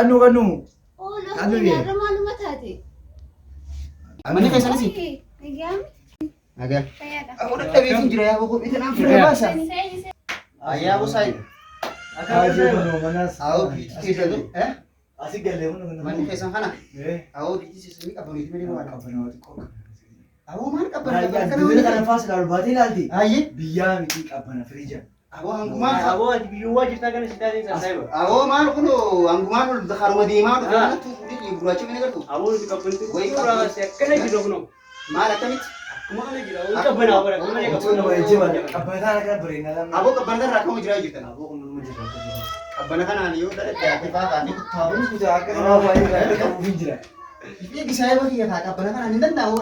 Qannuu qannuu. Oo Qannuu lafti jee. nyaarra maaluma taate? Manni keessanis? Nagaan Nagaa. fayyaadha. Aboo dadhabee hin jira yaa boqoo itti naan firra baasa. Seeni seeni. Ayyaa bosaa. Kaajee kunoo manaas. Awoo biitii keessatu. Eh? Asii galee kun. Manni keessan kana. Eh. Awoo biitii keessanii qabaniiti malee waan. Qabbanaa xiqqoo. Awoo maal qabbana qabbana kana Biyya kana waliin. faas ilaalu baatee ilaalti. Ayyee. Biyyaa miti qabbana firiija. Awoo hangumaan. Aboo ati biyyuwwaa jirtaa kana si taatee isaa saayiba. Awoo maal kunoo hangumaan ol haruma deemaa dhufe kanattu fuudhee gurraacha mina gartu. Aboo nuti qabbanti Wayi suuraa si akkana jiru kunoo. Maal akkamitti? Akkuma kana jira. Wayi qabbanaa bara akkuma malee Otoo nama ejjeba qabbanaa. qabbataa kana bareedina lama. Aboo qabbana irraa akkama jiraa jirtan? Aboo kun nama jira. Qabbana kanaan yoo dhalatte ati faa kaatee kuttaa. Kunis kutaa akka kanaa waa'ee irraa qabuuf hin jira. Eegi saayiba kiyya kaa qabbana kanaan hin danda'amu.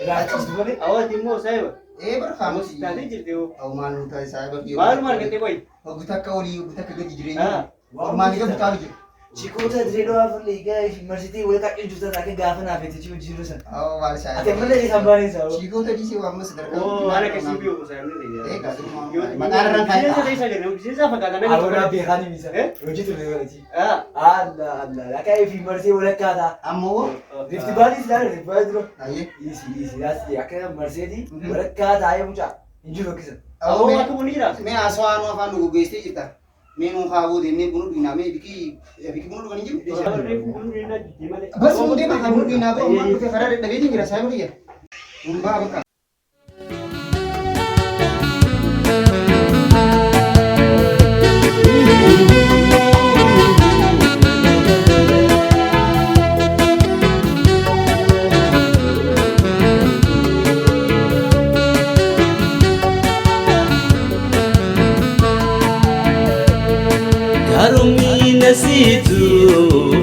Irraa ciistu malee. Aboo ati immoo saayiba. Ee bara kaamus. Taatee jirti hoo. Awoo maal nu taate saayiba kiyya. Maaluma argattee qoyi. Hoggu takka olii hoggu takka gadi jireenya. Ormaan ija butaa jiru. Chikoota diree dhawaa fuullee egaa marsitii wal qaqqee jirtu taate akka gaafa naaf itti cimu jiru sana. Awoo maal saayiba. Ati ammallee isaan baanee isaa. Chiikoota dhiisee waan mas sadarkaa. Oo haala akkasii biyyoo saayibni Ee ta'e. gaazexaa. Maqaan irraan Bineensa kaa'e. keessa jira. Bineensa fakkaata nama. Aboo beekaan himisa. Eh? Hojii turre walachi. Ah. Alla alla akka ifi marsee walakkaataa. Ammoo. Rifti baaliis ilaala rifti baalii dura. Ayyee. Isi isi yaasi akka marseeti walakkaa taa'ee mucaa hin jiru akkisa. Awoo Aboo akka bunni jira. mee haasawaa nu afaan nu goggeessitee jirta. Mee nu kaawuu deemnee bunu dhugnaa mee bikii bikii bunu dhugan hin jiru. Bas nu deema kan bunu dhugnaa boo ammaan dhufe karaa dadhabeetiin jira saayiba kiyya. Humbaa bakka. Gaarummiina siitu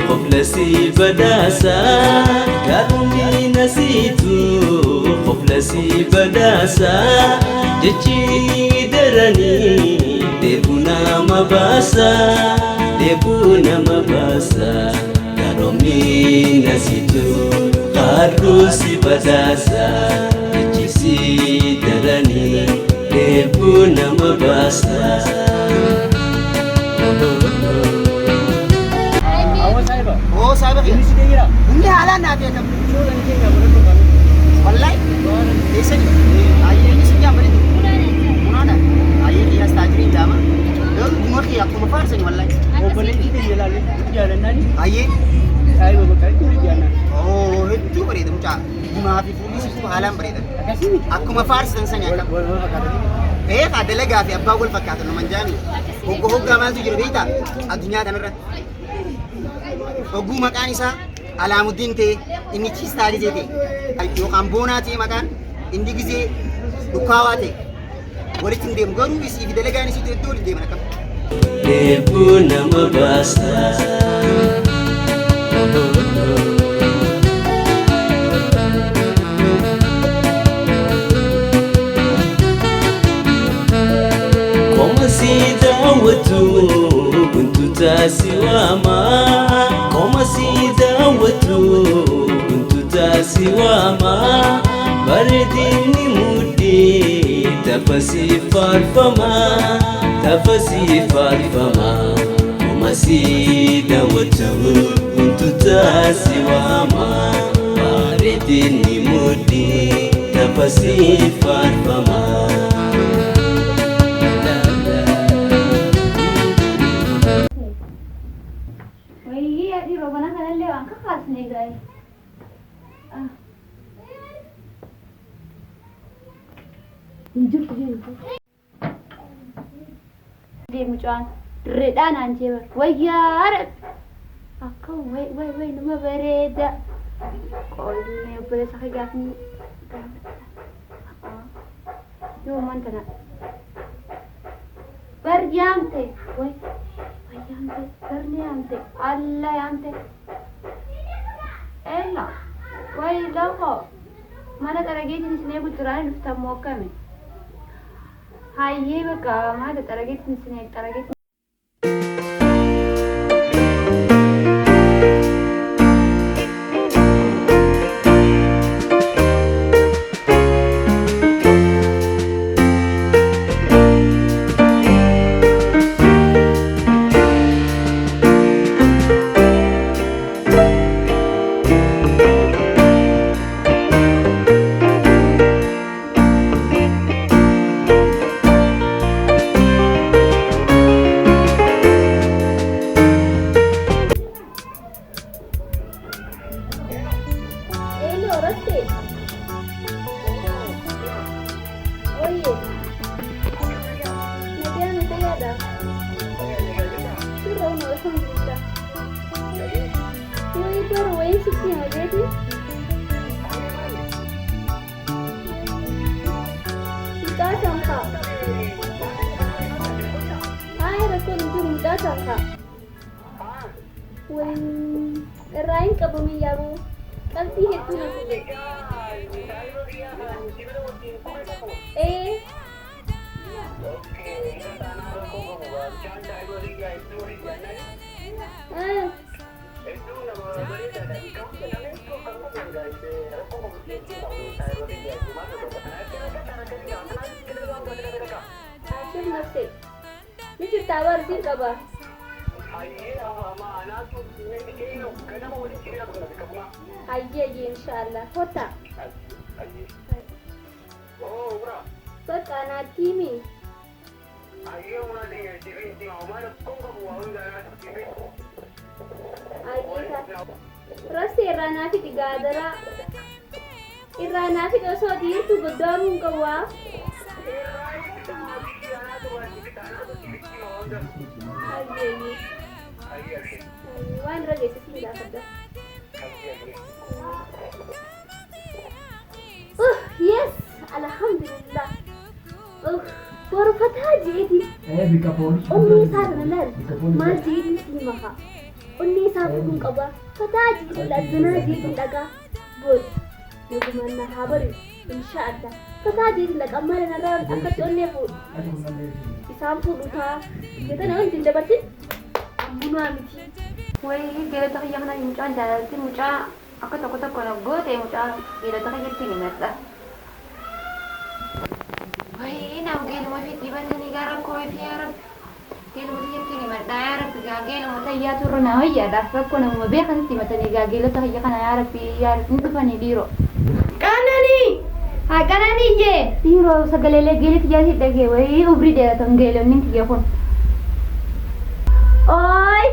qofla si badhaasa. Gaarummiina siitu qofla si badhaasa. Jechi daranii deebuu nama baasa. Deebuu nama baasa. Gaarummiina siitu qaarruu si badhaasa. Jechi si daranii deebuu nama baasa. Aboo saayiba. Oo saayiba kiyya. Inni si deegira. Bunni haalaan naa fe'atamu. Shoora ni keenya godhadhu qabu. Wallahi. Eessa jira? Ayyee inni si jaamani. Munaadha. Ayyee kiyyaas taajiriin jaama. Garuu buna kiyya akkuma faarsani wallahi. Obboleettii keenya ilaalle jaalannaani. Ayyee. Saayiba bakka itti jaallanna. Oo hedduu bareeda mucaa. Bunaa fi fuulli situu haalaan bareeda. Akkasii miti. Akkuma faarsitan sani akkam. Wal wal fakkaatanii. Ee kaa dalagaa fi abbaa wal fakkaatan naman jaami. Hogga hoggaa maaltu jira beektaa? Addunyaa kanarra. Hogguu maqaan isaa Alaamuddin ta'e inni Chiistaa gizee ta'e yookaan Boonaa ta'e maqaan inni gizee Dhukkaawaa ta'e walitti hin deemu garuu isii fi dalagaan isiitu hedduu walitti deeman akkam. Dheebuu nama baasa. Koma si daawwatu kuntu taasiwaama. Koma si daawwatu kuntu taasiwaama. Bareedinni mudhii tafasii faarfama. Tafasii faarfama. Koma si daawwatu kuntu taasiwaama. Bareedinni mudhii tafasii faarfama. Wayii adii roobana kanallee waan kakaasne gaa'e. Hin jirtu jirtu. Mucaan dirreedhaa naan jee bar wayyaa rabbi akka way way way nama bareeda qollee obboleessa kee gaafni gaafadha. Yoo man tana bar yaamte way way yaamte bar ni yaamte alla yaamte ella way loko mana xarageetiin isin eegu jiraan dhuftan moo akkami? Hayyee bakka maal xarageetiin isin eegu xarageetiin. Raftee. Oye. Nagaa nu fayyaadha. Sirra uma alhamdulillah. Wayi bara wayii sitti hima jeeti. Mucaa sankaa. Haaya rakkoon hin jiru mucaa sankaa. Wayi irraa hin qabamin yaaboo. Qalbii hedduu na fuudhe. Ee. Ah. Ashir nafse. Ni jirtaa bara siin qaba. Hayyee hayyee inshaallah. Kottaa. Bakka naatti himi. Hayyee kaa. Rassee irraa naa fidi gaadaraa. Irraa naa fidi osoo dhiirtu goddaamuu hin qabu haa. Hayyee hayyee. Waan irra geesse siin gaafadha. Yes, alhamdulillah. Gorfataa jeeti. Onnee isaa kana laal. Maal jeetiin sii maka. Onnee isaa fuudhuun qaba. Fataa jeetiin dhagganaa jeetiin dhagaa. Bor. Nagumaan na haa bari'u. Inshaallah. Fataa jeetiin dhaqa maal narraa akkatti onnee fuudhu. Isaan fuudhu taa. Jeetanii wanti hin dabarsin. Ammunaa miti. Wayii geelota kiyya kana mucaan jaalatti mucaa akka tokko tokko na goote mucaa geelota kiyyatti ni madha. Wayii naam geeluma fi dhibatanii gaa rakkoo fi yaa rabbi. Geeluma kiyyatti ni madha yaa rabbi gaa geeluma tayyaa turre na wayyaadhaaf rakkoo namuma beekanitti himatanii gaa geelota kiyya kana yaa rabbi yaa ni dhufanii dhiiroo. Qananii! Haa qananiyyee! Dhiiroo sagaleelee geelii kiyyaa dhagee wayii umrii dheeratan geelonni kiyya kun. Oi!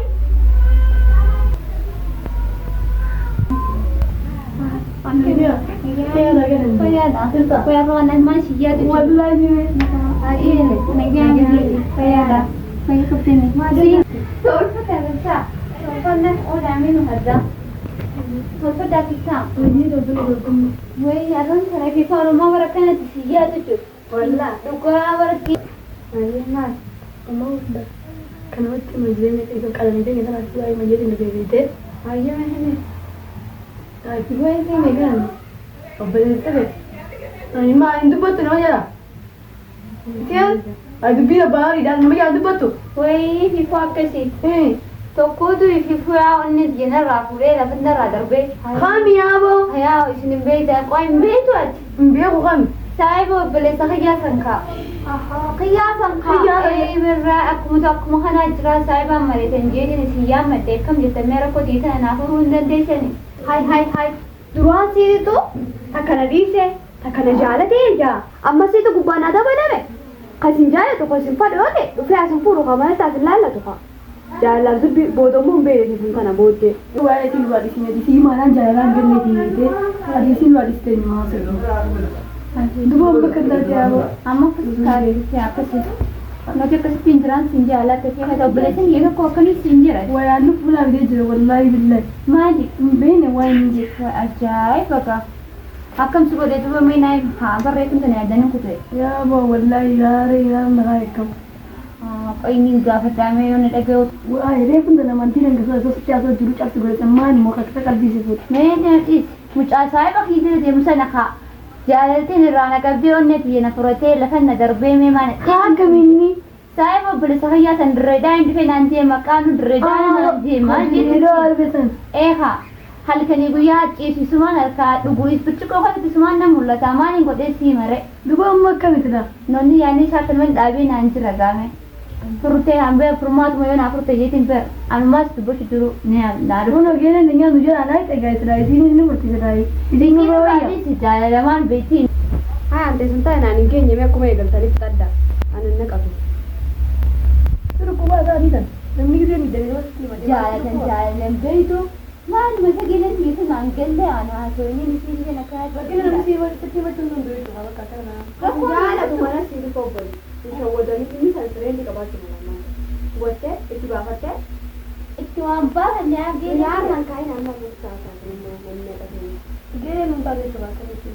Kanamatti jireenya keessan qalanii ta'e kanaatti waa'ee mayyadina beekte. Waa'ee ta'e kan obboleessa ta'e. Ani maa hin dubbattu nama jala. Itiyaan dubbii abbaa horiidhaan nama jala dubbattu. Wayii fifuu akkasii. Tokkotu fifuu yaa onni jenarraa fuudhee lafa darbee. Kami yaaboo. Yaa isin hin beektan qo'a hin beektu ati. Hin beeku kami. Saayiba obboleessa kiyyaa san kaa. Kiyyaa san kaa. Birraa akkuma akkuma kanaa jira saayibaan mariitan jeetiin isin yaammadde akkam jettamee rakkoo tiitana naaf furuu hin dandeessani. Hai hai hai. Duraan siitu takkana dhiise takkana jaalatee jaa. Amma siitu gubbaan haa dabalame. Kasin jaalatu kasin fadhu yoo ta'e dhufee asin fuudhu kan manatti asin laallatu kaa. Jaalalaan dubbi boodammoo hin beekne kun kana booddee. Waa'ee isin waa dhiisne sii maalaan jaalalaan ganneeti adiisiin waa dhiiste maa sirru. Duba bakka taate yaaboo. Amma akkasitti akkasii. Nuti akkasitti hin jiraan siin jaalatte fi akka obboleessan kiyya tokko akkamitti siin jira. Wayaan nuuf bulaa bidee jira wallaahi billahi. Maali? Hin beekne waa inni jiru. Ajaa'iba gaa. Akkam si godhee duba mee naa haa barreeffamta na yaadanii kutee. Yaaboo wallaahi yaaree yaar nagaa eeggamu. Qoyni gaafadhaamee yoo na dhaga'u. Waa'ee reefu ndana amantii dangasoo osoo sitti haasoo jiru cabsi godhatan maal immoo kakka qalbii si fuudha. Mee na dhiisi. Mucaa saayiba kiisee deemu sana haa. Jaalaltiin irraa na qabdee onnee tiyya na furatee lafa na darbee mee maal. Haa akkamiinni. Saayiba obboleessa kiyyaa san dirreedaa hin dhufee naan jee maqaan nu dirreedaa naan jee maal Yeroo arbesan. Eehaa halkanii guyyaa ciisisumaan harkaa dhuguus birciqoo kanatti sumaan na mul'ata maaliin godhee sii mare. Duba amma akkamitti Nonni yaadni isaa akkanumaan dhaabee naan jira gaame. Furtee hambee furmaatuma yoo naa furte jeetiin ber anumaas dubbachu jiru ni naa dhufu. Kun ogeeyyiin ni nyaatu jala naa itti egaa itti isiin ni murtiisa daa'ii. Isiin nu baay'ee. Isiin jaalalamaan beektiin. Haa ante sun ta'e naan hin geenye mee akkuma eegaltaniif xadda. Ani na qabu. Sirri qubaa isaa ni tan. Namni gisee miidhagee namatti hima. Jaalatan jaalalan beektu. Maaluma sagaleen biyya maan galle ana haasawanii miti illee na kaa'e. Bakki namni si sitti himachuu hin danda'u jechuudha bakka kana. Jaalatu mana si dhufa obbole. Shawwadanii inni san sireenni qabaachuu mala. Hubattee itti baafattee Itti waan baafanne argee. Yaarraan kaa'in amma murtaa isaa. Gahee nuun taate jechuudha akkamitti.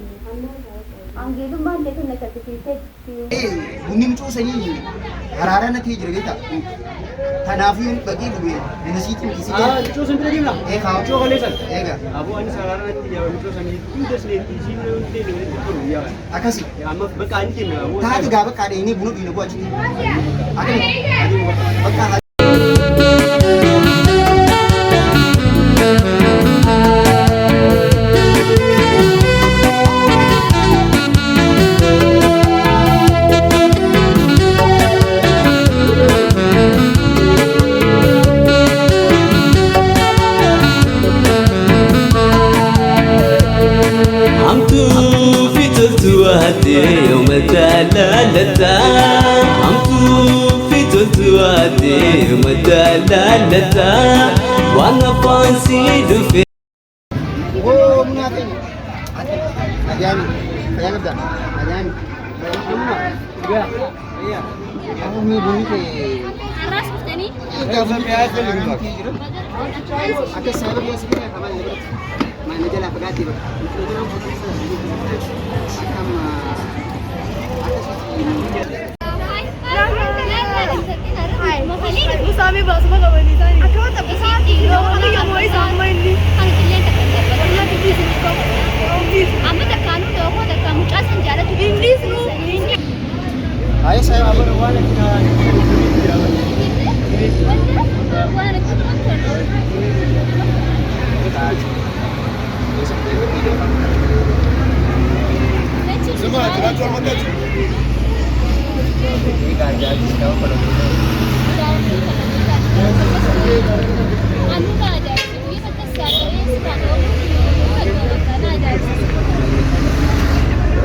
Angeelummaan illee kun na shakkisiisee jirti. Bunni mucoosanii haraara na ta'ee jira beektaa? Kanaafuu dhaqee dhuge buna sii cimkisee. Mucoo san bira deemna. Eegaa. Mucoo kalee san. Eegaa. Aboo ani saraara natti yaa mucoo sanii hunda sineetti isiin hundi walitti tolu yaa. Akkasi. Amma bakka ani deemna. Taate gaa bakka dheenee buna dhuyna bu'aa achitti. Akkami. Bakka Hamtuu fi toltuu haatee yooma taalaalata. Hamtuu fi toltuu haatee yooma taalaalata. Waan afaan si dhufe. Oo munaa keenya. Nagaami. Fayyaa qabdaa? Nagaami. Aboo mee bunni kee. Har'aas dhuftanii? Akka saayiba biyya si bira kamal biratti. Maal jalaa fagaatee bakka. Akka amma Usaamee baasuma qabanii isaanii. Akkamitti inni. Amma takkaanuu dhoofoo takka mucaa san jaalatu. Ayee saayiba Aboo waan akka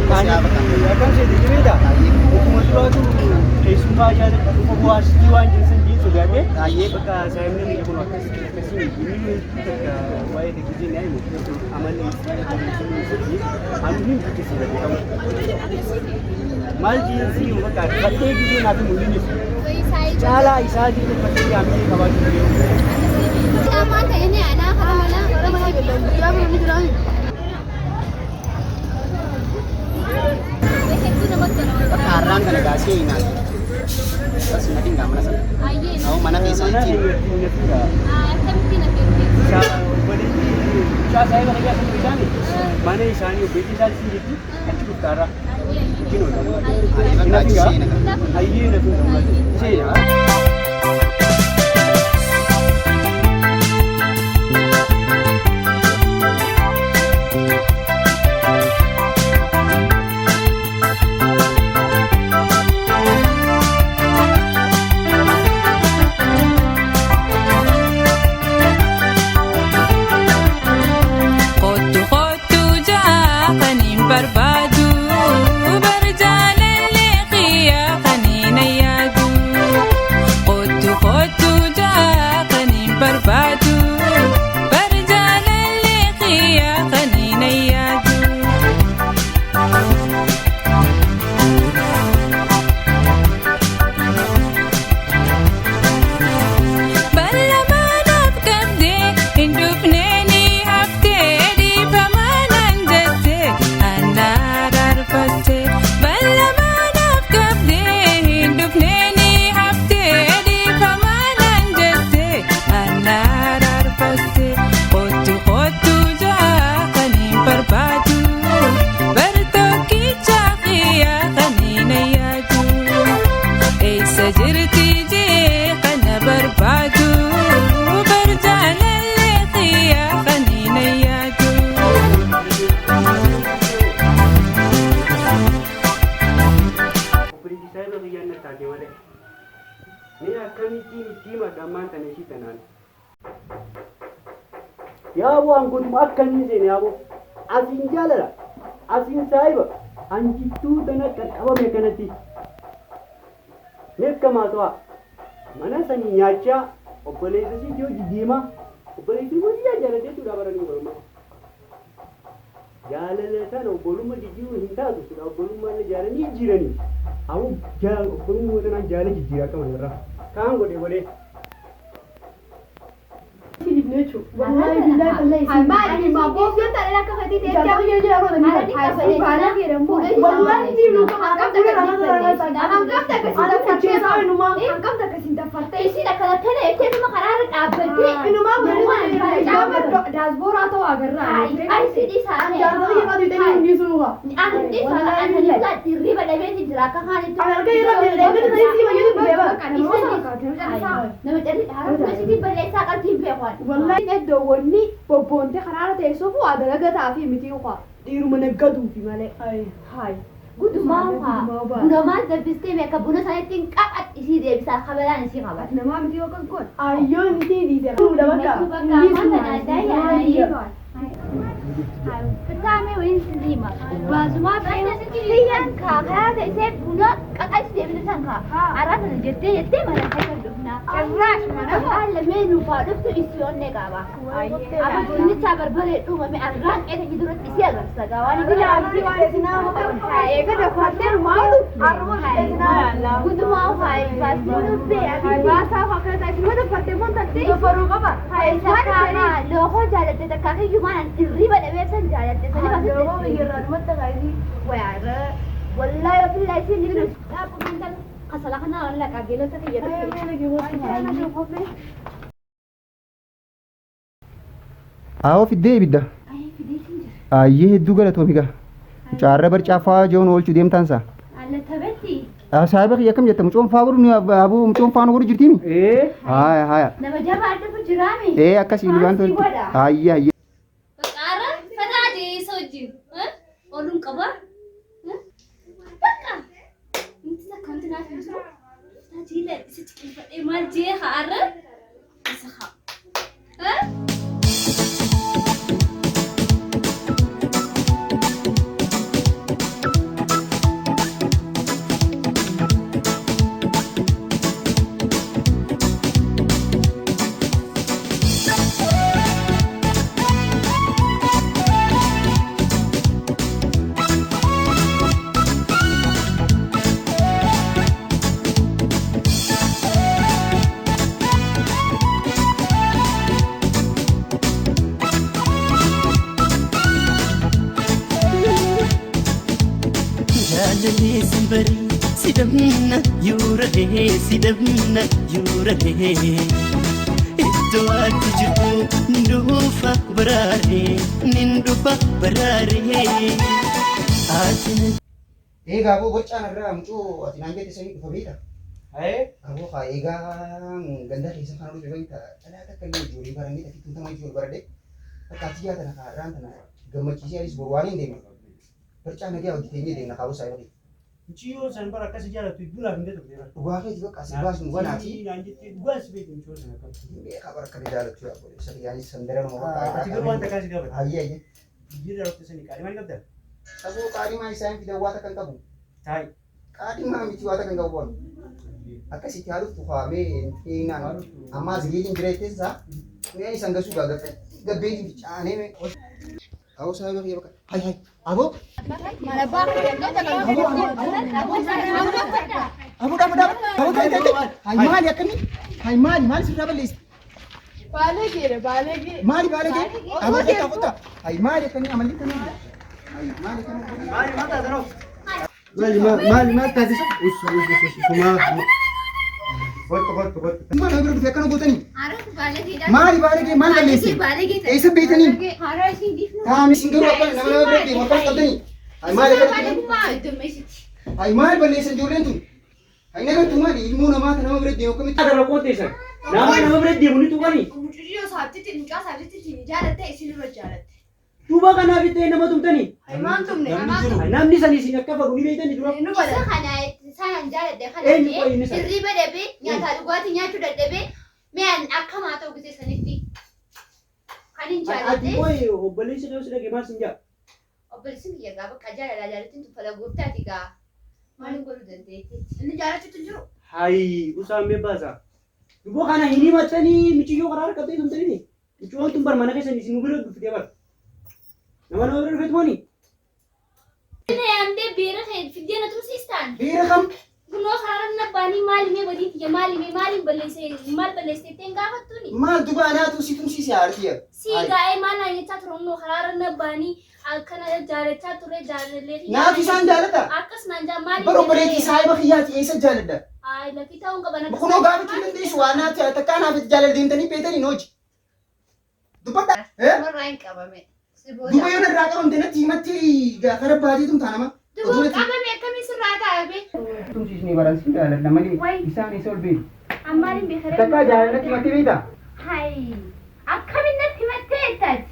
Waan akkasumatti Akkam seete jireedha. Akkuma duraatu keessummaa jaalladha. Dhufa bu'aasitii waan jiru jiin sodaadhee. Bakka saayimni ni kun akkas akkasii inni takka waa'ee teekijii ni himu. Amalli ani hin jibbisiifate qabu. Maal jiinsi bakka bakkee gidee naaf mul'innis. Caalaa isaatii uffatee yaamee qabaachuu danda'u. Bakka har'aan kana gaasee hinaan. Bas natiin gaa mana sana. Awwa mana keessa ittiin. Mana isaanii obbeetii isaanii siin jirti achi dhuftaarra. Wajjin oolama. Bakka achi seena. Hayyee na finga. Seena. Kottu kottu jaakaniin barbaadu barjaalallee xiyyaa kaniin ayyaadu. Kottu kottu jaakaniin barbaadu barjaalallee xiyyaa kaniin ayyaadu. Bal'amaanaaf qabdee hin dhufnee ni haftee dhiifamaanaan jettee annaara arfattee. Bal'amaanaaf qabdee hin dhufnee ni haftee dhiifamaanaan jettee annaara arfattee. Kottu kottu jaakaniin barbaadu bartokkicha xiyyaa kaniin ayyaadu. Eessa jirti jee kana barbaadu barjaalallee xiyyaa kaniin ayyaadu. Obboleettii saayiba kiyyaan na taate malee. Mee akkamittiin itti himadha ammaan tana ishii tanaan. Yaaboo angotuma akka inni seene yaaboo. Asiin jaalala. Asiin saayiba. Anjittuu tana qaqqabame kanatti. Mee akka maatawaa. Mana sanii nyaachaa obboleessa isiitii hojii deemaa. Obboleettii wayyaa jaalatee jechuudha baranii mormaa. Jaalala sana obbolummaa jijjiiruu hin taatu sila obbolummaa illee jaalanii jijjiiranii. Ammoo obbolummaa sanaan jaala jijjiiraa qaban irraa. Kaan godhe godhee. Wallahi iddoowwanni bobboonte karaarra teessuuf waa dalagataa fi miti ukaa dhiiruma naggaduufi malee. Hayi. Gudumaa gudumaan danfistee beeka buna sanatti hin qabat isii deebisaa kabalaan isii qabat. Namaa miti yookaan kun. Ayyoon isii dhiise. Fuula bakka. Fitaame wayin silima. Baasumaa biyyaan kaa karaa teessee buna qaqas deebisan kaa. Araata jettee jettee mana keessa dhufna. Irraash mana haala mee nuufaa dhuftu isii onnee qaba. Amma dinnicha barbaree dhuumame arraan qeeta duratti isii agarsiisa gaa waan Eega dafaatee maal arruma Gudumaa haayi baasuu dhuftee Baasaa fakkaata isin dafaatee moon tattee dafaruu qaba. Lookoo jaalatte takkaa kiyyumaan hirriba dhabeessan jaalatte sani baasuu Lookoo biyyarraa dhumatti kaayisii. Wayaara wallahi wabillahi isin ni dhaabu kasala kana walla qageelota kiyya dhufe. Aawoo fiddee ibidda. Ayyee hedduu galatoomi gaa. Mucaarra barcaafaa joon oolchuu deemtaansa. Allatabatti Saahiba kiyya akkam jetta mucoon faa godhu abuu mucoon faa nu godhu jirtiimi? Ee. Haaya haaya. nama jabaa dhufu jiraami. Ee akkasii dhugaan tolti. Ayyee ayyee. Qaara fataa isa wajjin ooluun qaba. Bakka wanti takka wanti naaf hin jiru. Tajaajila isa ciqilfadhee maal jee haarra isa haa. Jaalallee simbarii si dhabna yuurahee si dhabna yuurahee iddoo ati jirtu dhufa baraaree nin dhufa baraaree ati na Egaa aboo bocaan irraa mucoo ati naan jette sanii dhufa beekta. Hayee. Aboo haa egaa ganda keessa kana dhufe beekta. Dhalaa takka illee ijoollee barannee takki tuutama ijoollee baradhe. Bakka ati yaa tana kaarraan tana gammachiisee anis boru waan hin deemne. Barcaa nagaa hojjeteenyee deemna kaaboo saayiba kiyya. Mucayyoon san bara akkas jaallattu idduudhaaf hin beektu bara. Dhugaa keeti bakka as baasnu banaati. Naan jettee dhugaa si beektu mucayyoon san akkam. Beekaa bara akka jaallattu yaa obboleessa kiyyaanis san daranuma bakka. Ati garuu waan takkaa si gaafata. Ayyee ayyee. Biyya dhaloota sanii qaadhimaa ni qabdaa? Saboo qaadhimaa isaan fidan waa takka hin qabu. Taayi. Qaadhimaa miti waa takka hin qabu boona. Akkasitti haa dhuftu kaa'amee xinnaan ammaa ziliiliin jira jetteessa mi'a isaan gasuu gaa gabbeetiin ficaanee Aboo saahiba kiyya bakka hay hay aboo aboo dhaaba dhaaba aboo ta'i ta'i ta'i hay maali akkamii hay maali maali sirraa balleessi Baalee baalee maali baalee kee aboo kottaa kottaa hay maali akkamii amalli akkamii hay maali akkamii Maali maal taate noo? Maali maali maal taate? Usu usu usu sumaa. Kottu kottu kottu. Maal nama bira dhufe akkana gootanii maali baalee kee maal balleessi eessa beekanii taa'anii isin garuu akka nama nama bira deemu akkana qabdanii hay maali akkamii hay maali balleessan ijoolleen tun hay nagartuu maali ilmoo namaa ta nama bira deemu akkamitti Agarra qoteessan. Nama nama bira deemu ni tuqanii. Mucayyoo saabtitti mucaa saabtitti jaalatte isin irra jaalatte. Duuba kanaaf itti nama tumtanii. Maal tumne? Namni sanii isin akka fadhu ni beektanii dura. Nu bada. Isa kana isaan jaaladhe kana Eenyu qoyi inni sana? hirriba dhabee nyaataa dhugaatii nyaachuu dadhabee mi'aan akkamaa ta'u gisee sanitti kan hin Ati jaaladhe qoyi obboleessi kee si dhage maal sin jaa? obboleessi kiyya gaa bakka jaalalaa jaalattiin tuffala gooftaati gaa maal godhuu dandeettii? Inni jaalachuutu hin jiru. Hayi usaan mee baasa. Duboo kana hin himattanii michiyyoo karaa harkatee tumtanii. Mucayyoon tun bar mana keessan isin nu bira dhuftee bar. Nama nama bira dhufeet mooni. Yaamtee beera kee fiddee na tursiistaan. Beera kam? Kunoo karaa nabbaanii maali mee badii tiyya maali mee maaliin balleesse maal balleessiteetteen gaafattuuni. Maal duba anaatu si tumsiise haartiya. Si gaa'ee maal naan jechaa ture kunoo karaa nabbaanii akkana jaalachaa ture jaalallee kiyya. Naatu isaan jaalata? Akkas naan jaa maali. Bar obboleettii saahiba kiyyaati eessa jaaladha? Ay lakkii ta'uu hin qaban akkas. Kunoo gaafachuu dandeessu waan naatu takkaa naaf itti jaalala deemtanii beetanii nooji. Dubbadha. Warraa hin qabame. Si booda. Duba yoo narraa qabamte natti himatti kara baatee tumtaa nama. Duba qabame akkamii sirraa taa'ame? Tumsiisnee baransi jaaladha malee isaan isa ol beeku. Ammaaliin beekaree. Takkaa jaalalatti himattee beektaa? Hai. Akkamiin natti himattee jettaati?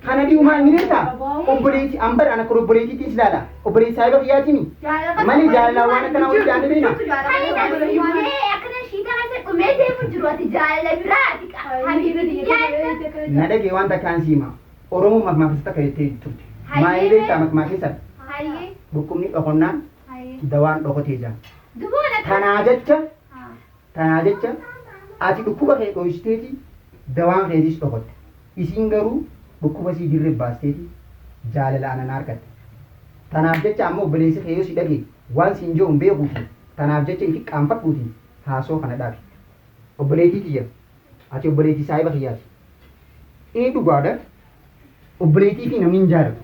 Kana dhi'u maal ni beektaa? Obboleettii an bara ana kun obboleettiitti is ilaala. Obboleettii saahiba kiyyaatimi. Malee jaalalaa waan akkanaa walitti aanne beekna. Akkana shiitaa keessa dhumee deemu jiru ati jaalala biraati. Habiibiti jaalala. Na dhagee waan takkaan siima. Oromoo makmaa keessa takka jettee turte. Maayii beektaa makmaa keessa? Hayyee. Dhukkubni dhokonnaan Hayyee. dawaan dhokotee jira. Duboon akka. Tanaa jecha tanaa jecha ati dhukkuba kee dho'isteeti dawaan keetis dhokotte. Isiin garuu dhukkuba sii dirree baasteeti jaalala anan argatte. Tanaaf jecha ammoo obboleessi kee yoo si dhage waan siin jiru hin beekuufi tanaaf jecha ifi qaanfadhuuti haasoo kana dhaabi. Obboleettii tiyya ati obboleettii saahiba kiyyaati. Ee dhugaadha obboleettii fi namni hin jaalatu.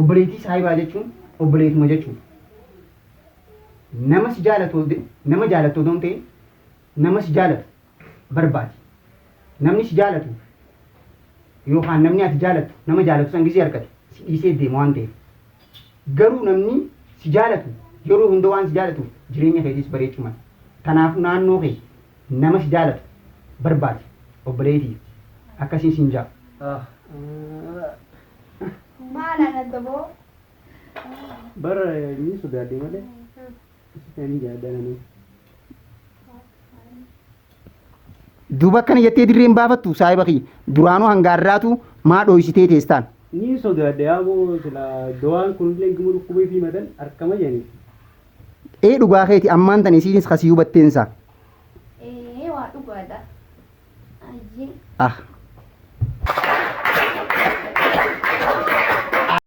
Obboleettii saahibaa jechuun obboleetuma jechuudha. Nama si jaalatu nama jaalattu otoo hin ta'in nama si jaalatu barbaadi. Namni si jaalatu yookaan namni ati jaalattu nama jaalatu san gisee argate si dhiisee deema waan ta'eef. Garuu namni si jaalatu yeroo hunda waan si jaalatuuf jireenya keetis bareechuu mala. Kanaafuu naannoo kee nama si jaalatu barbaadi obboleettii akkasiin siin jaa. Maal ana daboo? Bar inni sodaadhe malee. Ani jaalladha nani. Duuba akkana jettee dirreen baafattu saahiba kiyya duraanuu hangaarraatu maa dhooysitee teesstaan. Ni sodaadhe yaaboo sila dawaan kunillee gimuu dhukkubee fi matan harkama jedhani. Ee dhugaa keeti ammaan tan isiinis kasii hubatteensa. Ee waa dhugaadha. Ayyee. Ah.